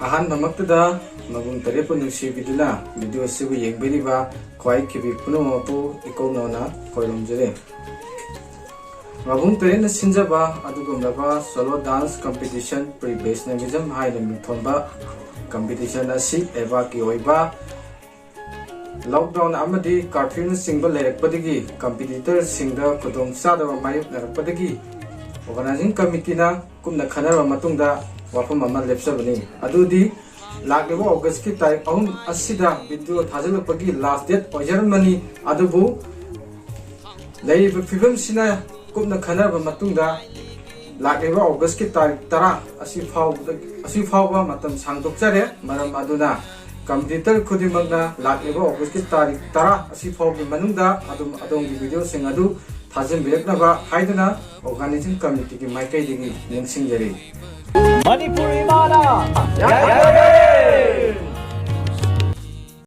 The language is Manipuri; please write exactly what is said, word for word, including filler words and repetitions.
ꯑꯍꯥꯟꯕꯃꯛꯇꯗ ꯃꯕꯨꯡ ꯇꯔꯦꯠꯄꯨ ꯅꯨꯡꯁꯤꯕꯤꯗꯨꯅ ꯚꯤꯗꯤꯑꯣ ꯑꯁꯤꯕꯨ ꯌꯦꯡꯕꯤꯔꯤꯕ ꯈ꯭ꯋꯥꯏ ꯈꯤꯕꯤ ꯄꯨꯝꯅꯃꯛꯄꯨ ꯏꯀꯧꯅꯧꯅ ꯈꯣꯏꯔꯨꯝꯖꯔꯤ꯫ ꯃꯕꯨꯡ ꯇꯔꯦꯠꯅ ꯁꯤꯟꯖꯕ ꯑꯗꯨꯒꯨꯝꯂꯕ solo dance competition Pre Vaishnavism ꯍꯥꯏꯅ ꯃꯤꯡꯊꯣꯟꯕ competition ꯑꯁꯤ ꯂꯩꯕꯥꯛꯀꯤ ꯑꯣꯏꯕ lockdown ꯑꯃꯗꯤ curfewꯅꯆꯤꯡꯕ ꯂꯩꯔꯛꯄꯗꯒꯤ competitorꯁꯤꯡꯗ ꯈꯨꯗꯣꯡꯆꯥꯗꯕ ꯃꯥꯌꯣꯛꯅꯔꯛꯄꯗꯒꯤ organizing committeeꯅ ꯀꯨꯞꯅ ꯈꯟꯅꯔꯕ ꯃꯇꯨꯡꯗ ꯋꯥꯐꯝ ꯑꯃ ꯂꯦꯞꯆꯕꯅꯤ꯫ ꯑꯗꯨꯗꯤ ꯂꯥꯛꯂꯤꯕ Augustꯀꯤ ꯇꯥꯔꯤꯛ ꯑꯍꯨꯝ ꯑꯁꯤꯗ ꯚꯤꯗꯤꯑꯣ ꯊꯥꯖꯤꯜꯂꯛꯄꯒꯤ last date ꯑꯣꯏꯖꯔꯝꯕꯅꯤ꯫ ꯑꯗꯨꯕꯨ ꯂꯩꯔꯤꯕ ꯐꯤꯕꯝꯁꯤꯅ ꯀꯨꯞꯅ ꯈꯟꯅꯔꯕ ꯃꯇꯨꯡꯗ ꯂꯥꯛꯂꯤꯕ Augustꯀꯤ ꯇꯥꯔꯤꯛ ꯇꯔꯥ ꯑꯁꯤ ꯐꯥꯎꯕꯗ, ꯑꯁꯤ ꯐꯥꯎꯕ ꯃꯇꯝ ꯁꯥꯡꯗꯣꯛꯆꯔꯦ꯫ ꯃꯔꯝ ꯑꯗꯨꯅ competitor ꯈꯨꯗꯤꯡꯃꯛꯅ ꯂꯥꯛꯂꯤꯕ Augustꯀꯤ ꯇꯥꯔꯤꯛ ꯇꯔꯥ ꯑꯁꯤ ꯐꯥꯎꯕꯒꯤ ꯃꯅꯨꯡꯗ ꯑꯗꯨꯝ ꯑꯗꯣꯝꯒꯤ ꯚꯤꯗꯤꯑꯣꯁꯤꯡ ꯑꯗꯨ ꯊꯥꯖꯤꯟꯕꯤꯔꯛꯅꯕ ꯍꯥꯏꯗꯨꯅ organizing committeeꯒꯤ ꯃꯥꯏꯀꯩꯗꯒꯤ ꯅꯤꯡꯁꯤꯡꯖꯔꯤ꯫ ꯃꯅꯤꯄꯨꯔ ꯏꯃꯥꯅ ꯌꯥꯏꯐꯔꯦ!